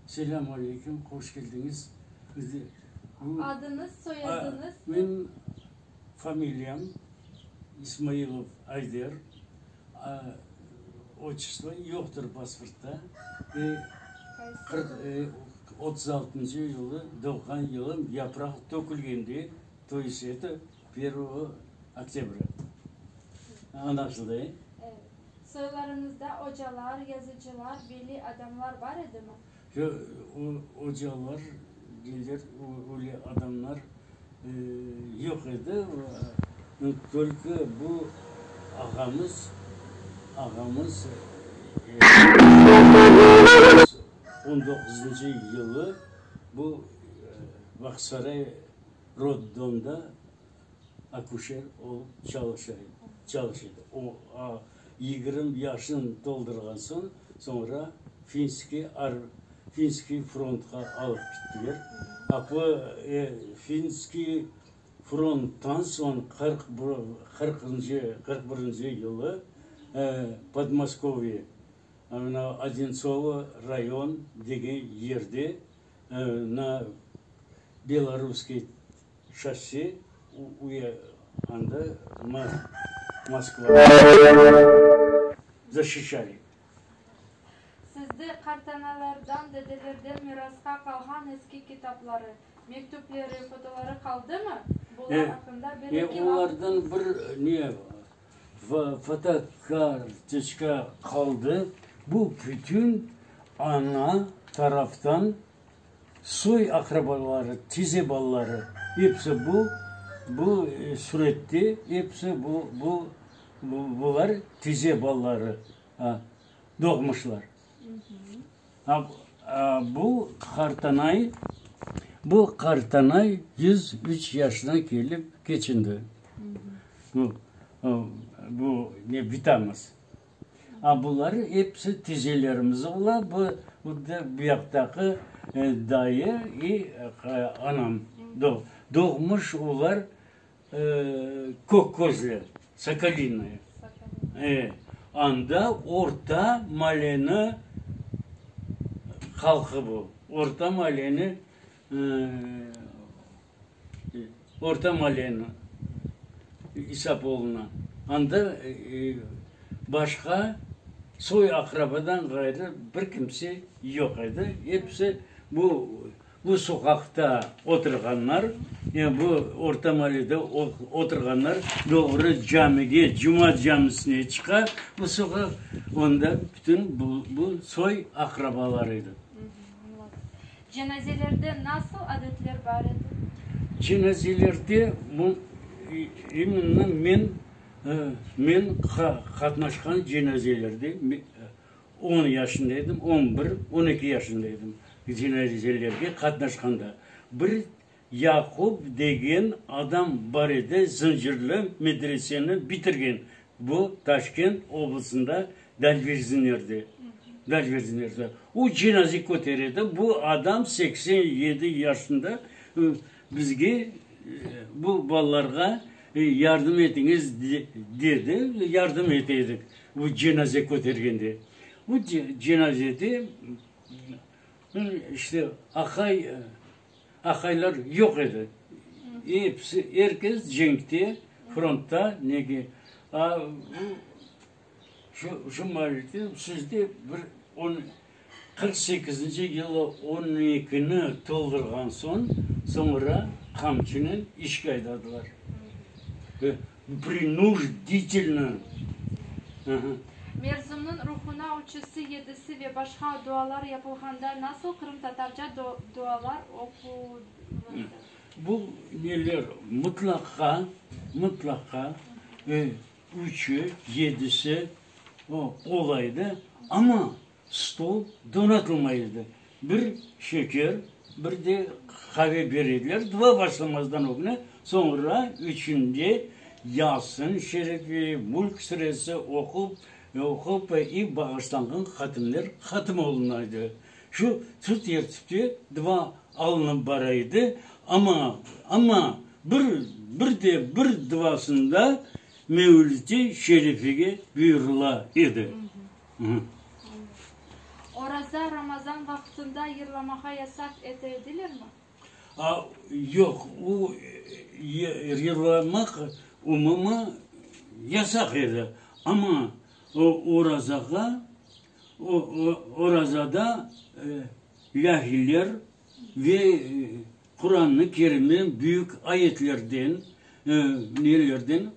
Selâm aleyküm, hoş keldiñiz. Adıñız, soyadıñız? Menim familiyam İsmailov Ayder, otçestvo yoqtır pasportta. 36-ncı yılı doğğan yılım, yapraq tökülgende, to est eto pervogo oktâbrâ. Añlaşıldı, e? Evet. Soylarıñızda ocalar, yazıcılar, belli adamlar bar edimi? Yoq, ocalar, neler, öyle adamlar yoq edi. Tolko bu ağamız, ağamız on doquzıncı yılı bu Bağçasaray roddomda akuşer olıp çalışa edi, çalış edi. O, 20 yaşını toldurğan soñ, soñra Finskiy ar, Finskiy frontqa alıp kittiler. A po Finskiy fronttan soñ 40 qırqıncı, 41-nci yılı Podmoskovye, mına Odintsovo rayon degen yerde na Belorusskiy Şosse anda Moskva zaşişali. Sizde qartanalardan, dedelerden mirasqa qalğan eski kitapları, mektüpleri, fotoları qaldımı? Bular aqqında bir eki laf. Olardan bir ne, fotokartoçka qaldı. Bu bütün ana taraftan Soy-aqrabaları, tize balaları, episi bu, bu sürette episi bu, bu, bular tize balaları doğmuşlar. Bu qartanay, bu qartanay 103 yaşına kelip keçindi. Bu, bu ne bitamız. A bular episi tizelerimiz ola, bu bu yaqtaki dayı i anam doğmuş, olar kök közlü, sokolinaya. E, anda orta maleni halqı bu, orta maleni Orta maleni isap oluna. Anda başqa soy-aqrabadan ğayrı bir kimse yoq edi. Episi bu bu soqaqta oturğanlar, yani bu Orta malede oturğanlar doğru camige, Cuma camisine çıqa bu soqaq, onda bütün bu bu soy-aqrabalar edi. Cenazelerde nasıl adetler bar edi? Cenazelerde bu, iminno men, men qatnaşqan cenazelerde, on yaşında edim, on bir, on eki yaşında edim, cenazelerge qatnaşqanda. Bir Yaqub degen adam bar edi, Zıncırlı medreseni bitirgen, bu Taşkent oblastında Dalverzinerde, Dalverzinerde. O cenaze köteredi, bu adam 87 yaşında, bizge, bu balalarğa yardım etiñiz dedi, yardım ete edik bu cenaze kötergende. Bu cenazede işte aqay Aqaylar yoq edi. Episi, er kes cenkte, frontta, nege. A bu, şu, şu maalde sizde bir on, 48-nci yılı on ekini toldurğan soñ, soñra qamçınen işke aydadılar. Prinujditilno. Merzumnıñ ruhuna üçüsi, yedisi ve başqa dualar yapılğanda nasıl qırımtatarca dualar oqulırdı? Bu neler mıtlaqa, mıtlaqa üçü, yedisi ola edi, amma Stol donatılmay edi. Bir şeker, bir de qave bere ediler. Dua başlamazdan ögüne, soñra üçünde Yasin şerifi, Mülk suresi oqup, oqup i bağışlanğan hatimler hatim oluna edi. Şu, şu tertipte dua alınıp bara edi. Amma, amma bir, bir de bir duasında Mevlüt-i şerifege buyurıla edi. Oraza. Oraza, Ramazan vaqtında yırlamağa yasaq ete edilermi? A, yoq, o yırlamaq umuman yasaq edi. Amma o orazağa, orazada ilâhiler ve Quran-ı Kerimden büyük ayetlerden, nelerden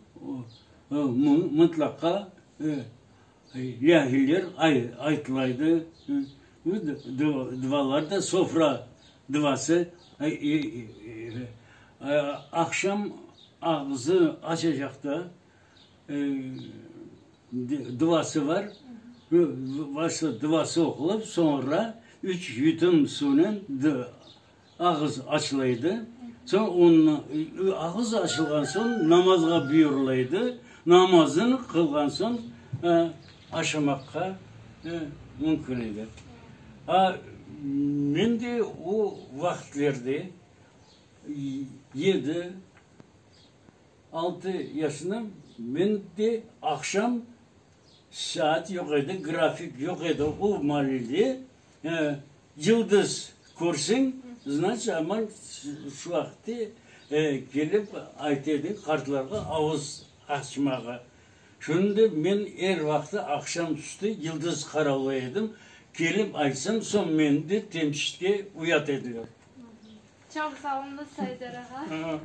mıtlaqa İlâhiler aytılaydı, dualar da sofra duası, aqşam ağzı açacaqta duası bar, başta duası oqulıp, soñra üç yutum suvnen ağız açılaydı, soñ onı ağız açılğan soñ namazğa buyurılaydı, namazını qılğan soñ aşamaqqa mümkün edi. A, men de o vaqıtlerde yedi, altı yaşında men de aqşam Saat yoq edi, grafik yoq edi. O maalede yıldız körseñ, znaçit, aman şu vaqıtte kelip ayta edi qartlarğa avuz açmağa. Şunı da men er vaqıt aqşam üstü yıldız qaravlay edim. Kelip aytsam, soñ meni de temçitke uyata ediler. Çoq sağ oluñız, Sayder ağa.